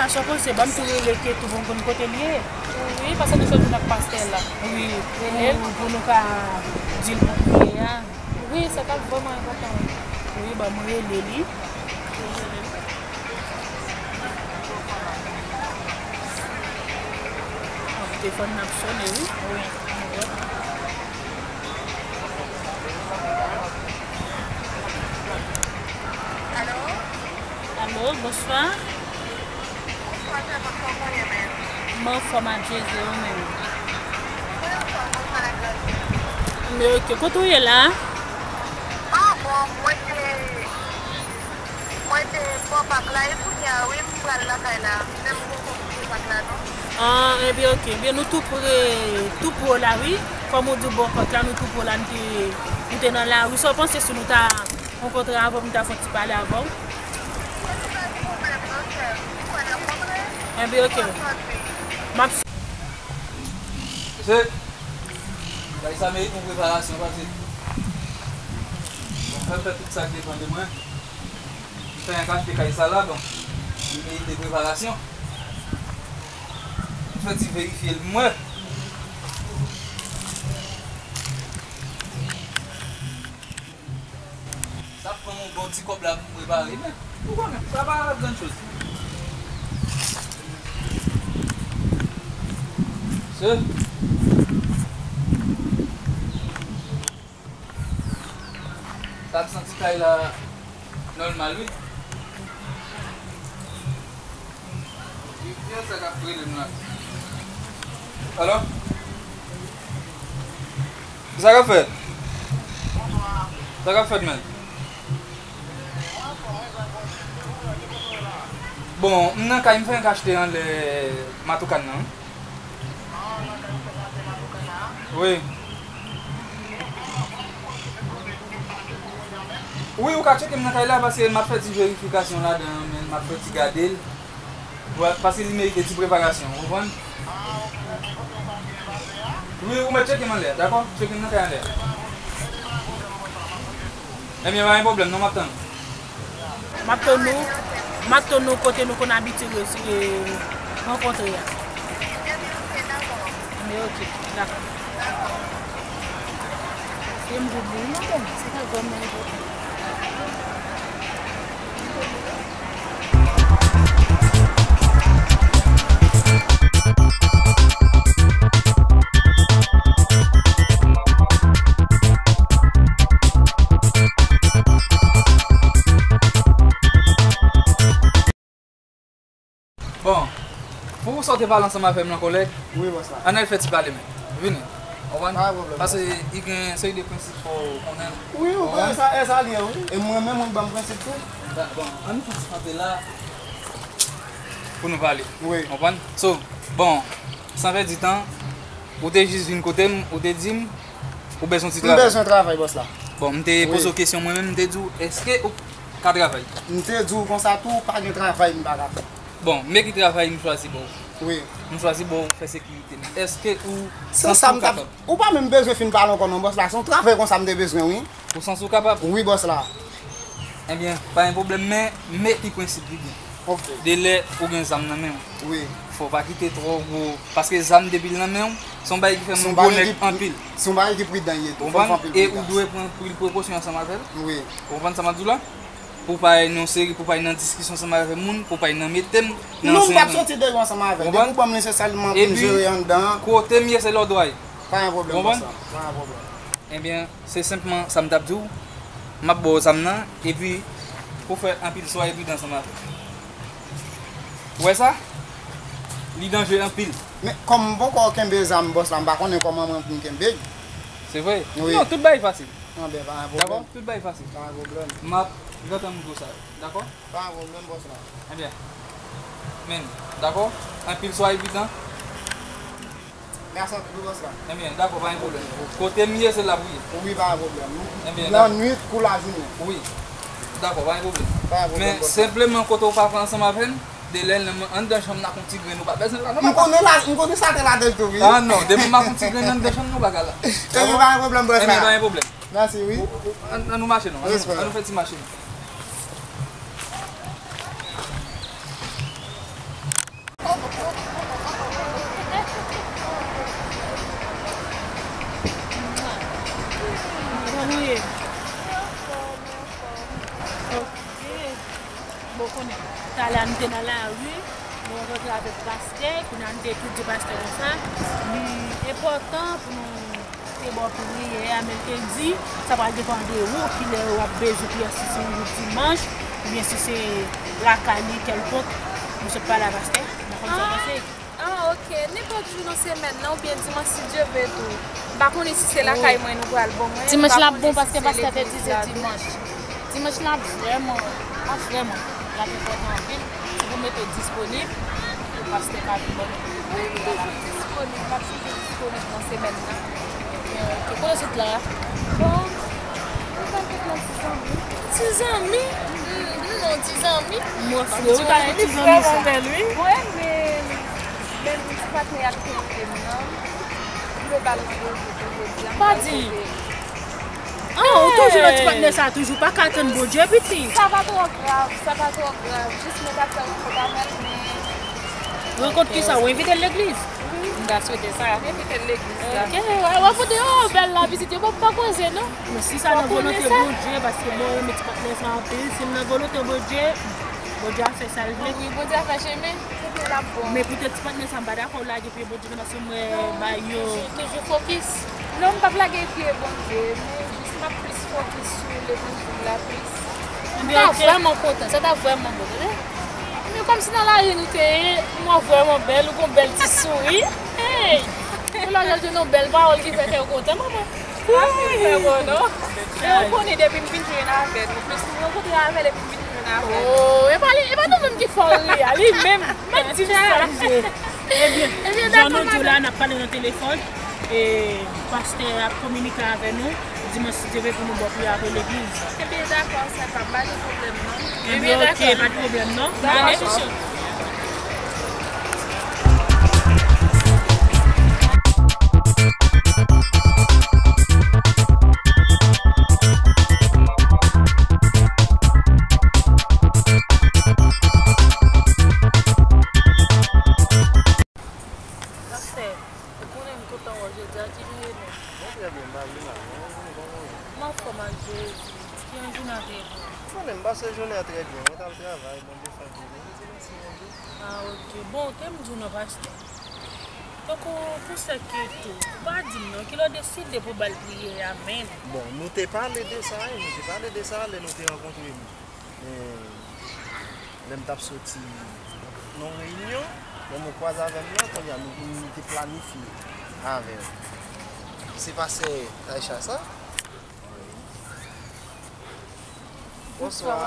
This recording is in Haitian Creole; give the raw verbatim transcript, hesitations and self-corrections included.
Sa w panse, ban m tou rele Ketou pou m konn kote l ye. Wi, paske nou sot vin ak pastè la. Wi, pou, pou nou ka di l pou priye a. Wi, sa t ap vrèman enpòtan, wi. Wi, ban m rele li. Telefòn nan ap sonnen, wi. Wi. Alo? Alo, bonswa. Bonswa, sè, kòman w ye menm? Mwen anfòm ak Jezi, ou menm? Mwen anfòm, mwen pa la grandi. Men oke, kote w ye la? Ah bon, mwen te, mwen te bò pak la, e kounye a, wi, m pral lakay la. Men m poko kite pak la, non. Ah, ebyen, oke. Ebyen, nou tou pre, tou pre w la, wi. Kòm ou di w bò pak la, nou tou pre w la, nou te, nou te nan lari. Sa w panse si nou ta rankontre avè w, m ta fè yon ti pale avè w? Ebyen, oke. M ap... Mesye, kay sa merite yon preparasyon, pase. Bon, fè m fè tout sa k depann de mwen. M fè anyen k achte kay sa la, bon, li merite preparasyon. M fè ti verifye l pou m wè. Sa ap pran m yon bon ti kòb la pou m prepare, men ou konnen, sa pa grann choz. Se. Sa ap santi kay la nòmal, wi. Ki pyès sa k ap rele m la? Alo? Sa k ap fèt? Sa k ap fèt, menn? Bon, m nan kay, m fè anyen k achte anlè Matoukan nan. Wi. Wi, ou ka tcheke m nan kay la, paske m ap fè ti verifikasyon ladan an, men m ap fè ti gade l. Wi, paske li merite ti preparasyon, ou konprann? Wi, ou mèt tcheke m anlè, dakò? Tcheke m nan kay anlè. Ebyen, pa gen pwoblèm, non, m ap tann ou. M ap tann nou, m ap tann nou kote nou konn abitye resi-, e, rankontre a. Men oke, dakò. Se m di w, non, bon, se pa vrèman enpòtan. Bon, pou sa w te pale ansanm avè m nan, kòlèg, wi, bòs la, ann al fè ti pale, men. Vini. Konprann? Pa gen pwoblèm, bòs la. Paske li gen seri de prensip fò w konnen. Wi, wi, konprann? E sa, e sa li ye, wi. E mwen menm, ou ban m prensip tou. Da-, bon, ann fè ti kanpe la pou nou pale. Wi. Konprann? So, bon, san pèdi tan, ou te jis vin kote m, ou te di m, ou bezwen ti travay. M bezwen travay, bòs la. Bon, m te poze w kesyon mwen menm, m te di w, èske ou ka travay? M te di w konsa tou, pa gen travay m pa ka fè. Bon, men ki travay m chwazi ba w. Wi. M chwazi ba w fè sekirite m. Èske ou santi w kapab? Ou pa menm bezwen fin pale ankò non, bòs la. Se yon travay konsa m te bezwen, wi. Ou santi w kapab? Wi, bòs la. Ebyen, pa gen pwoblèm, men, men ki prensip li gen. Ok. De lè ou gen zam nan men w. Wi. Fò w pa kite twò gwo. Paske zam depi l nan men w, se yon bagay ki fè moun bonè anpil. Se yon bagay ki pridan ye tou. Fò w fè anpil pridans. Ou konprann? E ou dwe pran anpil prekosyon ansanm avè l. Wi. Ou konprann sa m ap di w la? Pou w pa al nan seri, pou w pa al nan diskisyon ansanm avè moun, pou w pa al nan mete m nan... Non, m p ap soti deyò ansanm avè l. Depi w ban m li, se sèlman pou m jere anndan an. Epi, kote m ye, se lòd ou a ye. Pa gen pwoblèm, bòs la. Pa gen pwoblèm. Ebyen, se senpman sa m t ap di w. M ap ba w zam nan, epi pou w fè anpil swa e pridan ansanm avè l. Ou wè sa? Li danje anpil. Men, kòm m poko kenbe zam, bòs la, m pa konnen kòman mwen pou m kenbe l. Se vre? Wi. Non, tout bagay fasil. Anben, pa gen pwoblèm. Dakò? Tout bagay fasil. Pa gen pwoblèm. M ap gentan montre w sa yo. Dakò? Pa gen pwoblèm, bòs la. Ebyen. Men, dakò? Anpil swa e pridan. Mèsi anpil, wi, bòs la. Ebyen, dakò, pa gen pwoblèm. Kote m ye, se la pou w ye. Wi, pa gen pwoblèm. Ebyen, dakò. Lannwit kou lajounen. Wi. Dakò, pa gen pwoblèm. Pa gen pwoblèm, bòs la. Men, senpleman, kote w pa pran ansanm avè n, de lè l nan anndan chanm nan ak yon ti grenn, ou pa bezwen la, non, papa. M konnen la, m konnen sa te ladan l tou, wi. Ah, non, depi m ak yon ti grenn anndan chanm nan, ou pa ka la. Ebyen, pa gen pwoblèm, bòs la. Ebyen, pa gen pwoblèm. Mèsi, wi. Ou, ou, ann, ann nou mache, non. Ann nou, ann nou fè ti mache, non. Ou ye? Ok. Bon, konnen, talè a nou te nan lari, nou rankontre avèk pastè, kounye a nou te tou di pastè konsa, li enpòtan pou nou te ba w priyè a, men l te di, sa pral depann de ou, kilè w ap bezwen priyè, si se yon jou dimanch, oubyen si se lakay li kèlkonk, nou sot pale a pastè, nou konn sa w panse. Ah, ok. Nenpòt jou nan semèn nan, oubyen dimanch, si Dye vle tou. M pa konnen si se lakay mwen nou pral ban mwen. Dimanch la ap bon paske pastè te di se dimanch. Dimanch la ap vrèman, ap vrèman, l ap enpòtan anpil. Si pou mete w disponib, pou pastè ka vin ban nou. Wi, m toujou disponib, m ap toujou disponib nan semèn nan. Ok, ok. Kote w sot la? Bon, mwen pral kot yon ti zanmi. Ti zanmi? Mm, non, ti zanmi. Mwen fre, ou ta gen ti zanmi sa. Li vrèman bèl, wi. Mwen, men, men ti patnè a k te rele m nan, m vle ba l randevou pou jodi a, m pral poze. Ah, ou toujou nan ti patnè sa, toujou pa ka tann Bondye, pitit. Sa pa twò grav, sa pa twò grav. Jis mwen t ap fè rankont avè l, men. Rankont kisa? Ou envite l legliz? Wi. M ta swete sa. M envite l legliz la. Ok, w ap montre, oh, bèl la, pitit, yo pa, pa koze, non. Men si sa nan volonte Bondye, paske mwen renmen ti patnè sa anpil, si l nan volonte Bondye, Bondye a fè sa l vle. Wi, Bondye a fè chemen. Kote l ap bon. Men poutèt ti patnè sa, m pa dakò w lage pye Bondye nan, paske mwen ba yo. Toujou, toujou fokis. Non, m p ap lage pye Bondye, men jis m ap plis fokis sou levanjil la plis. M ta vrèman kontan, sa ta vrèman bon, tande. Men kòmsi nan lari nou te ye, m wè w vrèman bèl, ou gon bèl ti souri. Hey! Pou lè w jwenn yon bèl pawòl ki fè kè w kontan, manman. Anpil fè bon, non? E ou konnen depi m vin jwenn avè nou, plis m rankontre avè l epi m vin jwenn avè l. Oh, e pa li, e pa nou menm ki fè w ri a, li menm, m ap di w sa. Ebyen, jan nou di w la, n ap pale nan telefòn, e pastè ap kominike avè nou. Dimanch, si Dye vle, pou nou ba w priyè avè legliz. Ebyen, dakò, sè pa, pa gen pwoblèm, non. Ebyen, ok, pa gen pwoblèm, non. Dakò, chouchou. Pastè, ou konnen m kontan wè w jodi a, ki jan ye menm? Mwen trè byen, m pa vle mal, non, ou konnen kòman w ye. M anfòm ak Jezi. Ki jan jounen an te ye pou ou? Ou konnen m pase jounen an trè byen, mwen t al travay, mwen defann jounen, m di mèsi Bondye. Ah, ok. Bon, te m di w non, pastè. Tankou pou sèk yo tou, ou pa di m non, kilè w deside pou w ba l priyè a menm? Bon, nou te pale de sa, wi, nou te pale de sa lè nou te rankontre nou. Men, lè m t ap soti nan yon reyinyon, lè m kwaze avè m nan, kounye a nou, nou te planifye avè l. Se pastè Taïcha sa? Bonswa.